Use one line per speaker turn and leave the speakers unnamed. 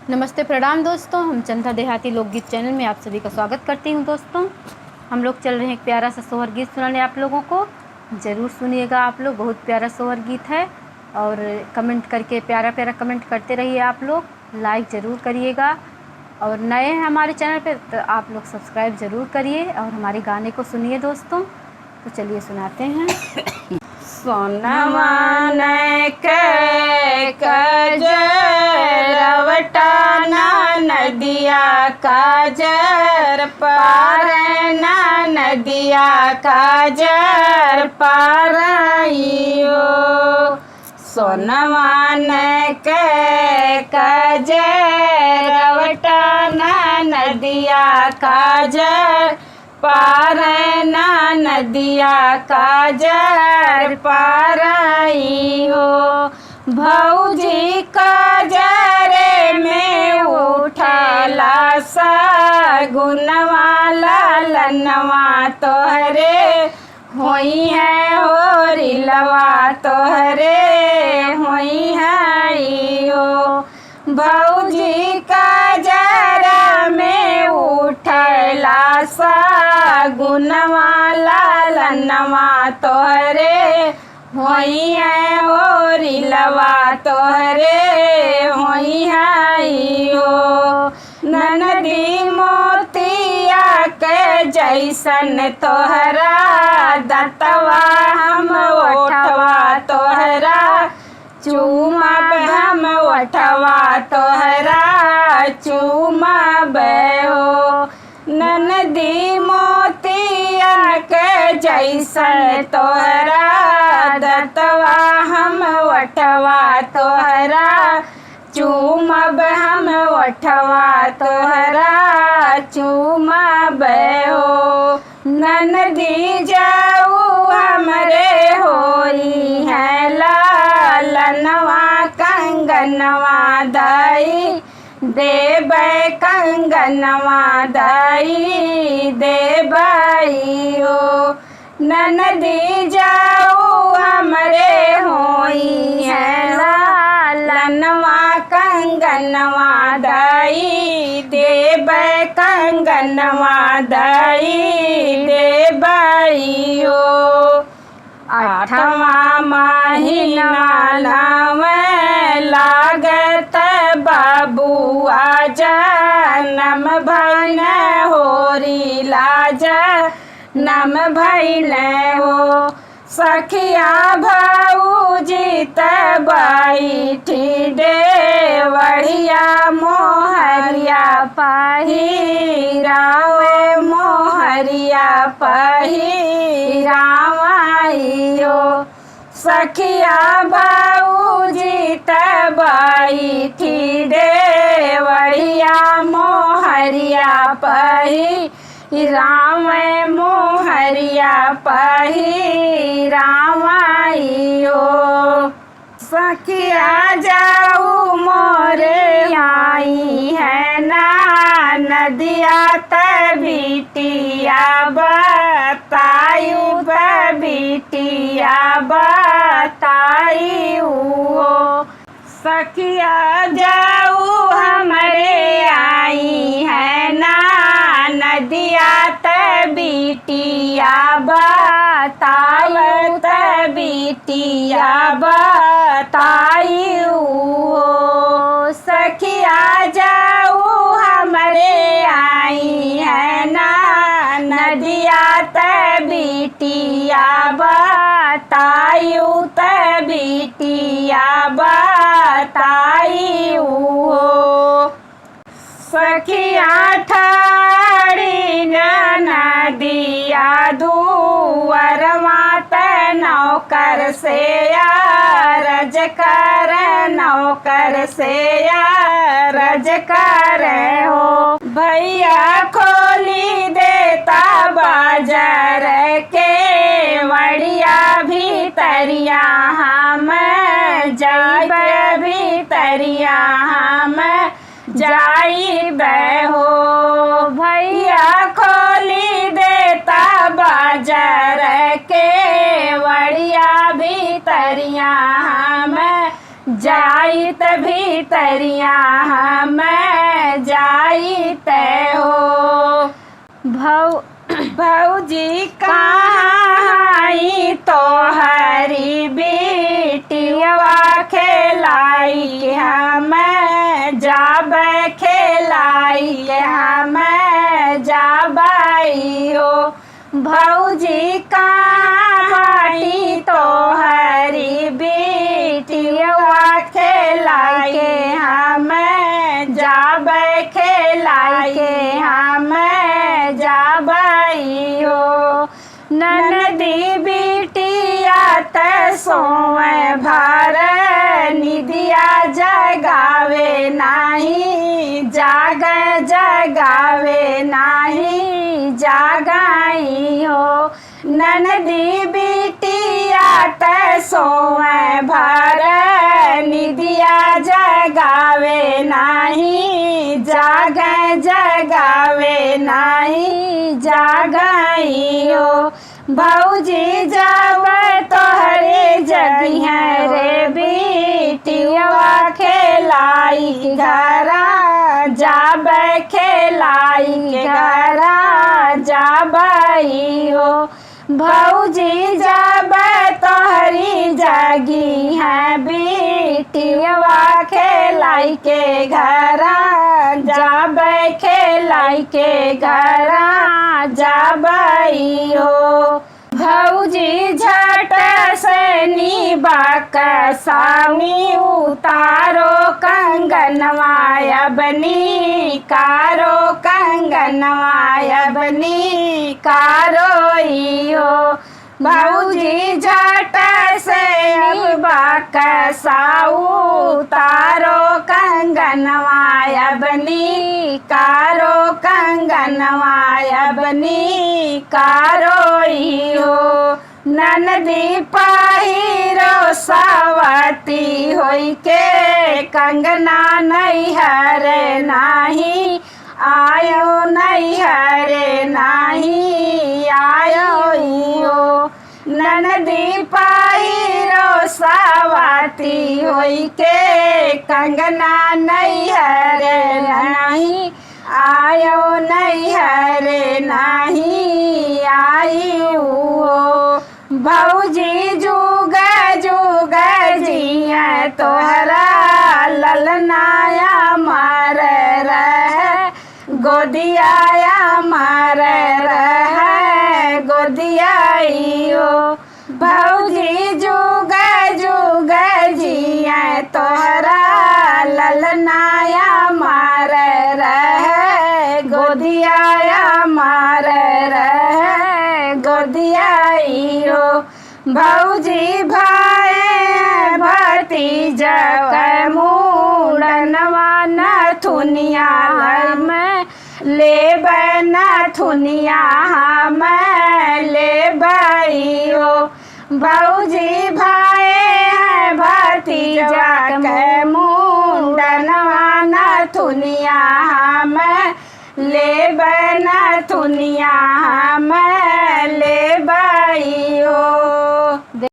नमस्ते प्रणाम दोस्तों, हम चंदा देहाती लोकगीत चैनल में आप सभी का स्वागत करती हूं। दोस्तों, हम लोग चल रहे हैं एक प्यारा सा सोहर गीत सुनाने आप लोगों को। ज़रूर सुनिएगा आप लोग, बहुत प्यारा सोहर गीत है। और कमेंट करके प्यारा प्यारा कमेंट करते रहिए आप लोग, लाइक ज़रूर करिएगा। और नए हैं हमारे चैनल पे तो आप लोग सब्सक्राइब ज़रूर करिए और हमारे गाने को सुनिए दोस्तों। तो चलिए सुनाते हैं।
सोनवा के कजरवटा ना नदिया काजर पार ना नदिया काजर पारियो। सोनवा के कजरवटा ना नदिया काजर पार ना नदिया काजर पारई हो। भौजी काजरे में उठला सगुनवा लालनवा तोहरे होई है होरिलवा तोहरे होई है हो। भौजी काजरा में उठला सगुनवा लालनवा तोहरे होई है होरिलवा तोहरे होई है हो। ननदी मोतिया के जैसन तोहरा दतवा हम ओठवा तोहरा चूमब हम ओठवा तोहरा चूमब हो। ननदी मोतियन के जैसन तोहरा दतवा हम ओठवा तोहरा चूमब हम ओठवा तोहरा चूमब हो। ननदी जाऊ हमरे होई है लालनवा कंगनवा दाई देबै कंगनवा दाई देबै हो। ननदी जाऊ हमरे होई है लालनवा कंगनवा दाई देबै कंगनवा दाई देबै हो। आठवां महीना नावे लागत बबुआ जनम भैन होरी लाज नम भैल हो। सखिया भौजी त बैठी देवढ़िया मोहरिया पहिरावे मोहरिया पहिरावाइयो। सखिया भौजी त बैठी देवढ़िया मोहरिया पहिरावे मोहरिया पहिरावाइयो। सखिया जाऊ मोरे आई है ना नदिया तबिटिया बतायू बबिटिया बतायू हो। सखिया जाऊ हमरे आई है ना नदिया तबिटिया बतायू तबिटिया बतायू हो। सखिया जाऊ हमरे आई है ना नदिया तबिटिया बतायू तबिटिया बतायू हो। सखिया ठाड़ी नदिया दुअरवा त नौकर से रज कर नौकर से रज कर हो। भैया खोली देता बाजार के वड़िया भीतरिया हम जाइब भीतरिया हम जाइब हो। भैया खोली देता बाजार के वड़िया भीतरिया हम जाइत भीतरिया हम तय हो।
भौ
भौजी कहाँ तो हरी बेटिया खेलाई हम जाब खेलाई हम जाबई हो। भौजी कहाँ तो हरी बेटिया खेलाई के हम जाब खेलाई के हम जाबई हो। ननदी बिटिया त सोवे भर निदिया जगावे नाही जाग जगावे नाही जागाई हो। ननदी बिटिया त सोवे भर निदिया जगावे नाही जाग जगावे नाही जागाई हो। भौजी जब तोहरे जगी रे बिटिया खेलाई घरा जाब खेलाई घरा जाबई हो। भौजी जब तोहरी जगी है बिटिया खेलाई के घरा जाब खेलाई के घरा जाबई हो। भौजी झट से नीबा सामी उतारो कंगनवा अबनी कारो कंगनवा अबनी कारो हो। भौजी झट से नीबा साऊ तारो कंगनवा अबनी कारो कंगनवा अबनी कारो हो। ननदी पाहिरो सावती होई के कंगना नैहर नाही आयो नैहर नाही आयो हो। ननदी पाहिरो सावती होई के कंगना नैहर नाही आयो नैहर नाही आई हो। भौजी जुग जुग जिया तोहरा ललनाया मार रह गोदियाया मार रह गोदियाई हो। भौजी जुग जुग जिया तोहरा ललनाया मार रह गोदियाया मार रह गोदियाई हो। भौजी भाई भतीजा के मुड़नवा नथुनिया में लेबै नथुनिया हम लेबै हो। भौजी भाई है भतीजा के मुंडनवा नथुनिया हम लेबै नथुनिया हम लेबै हो।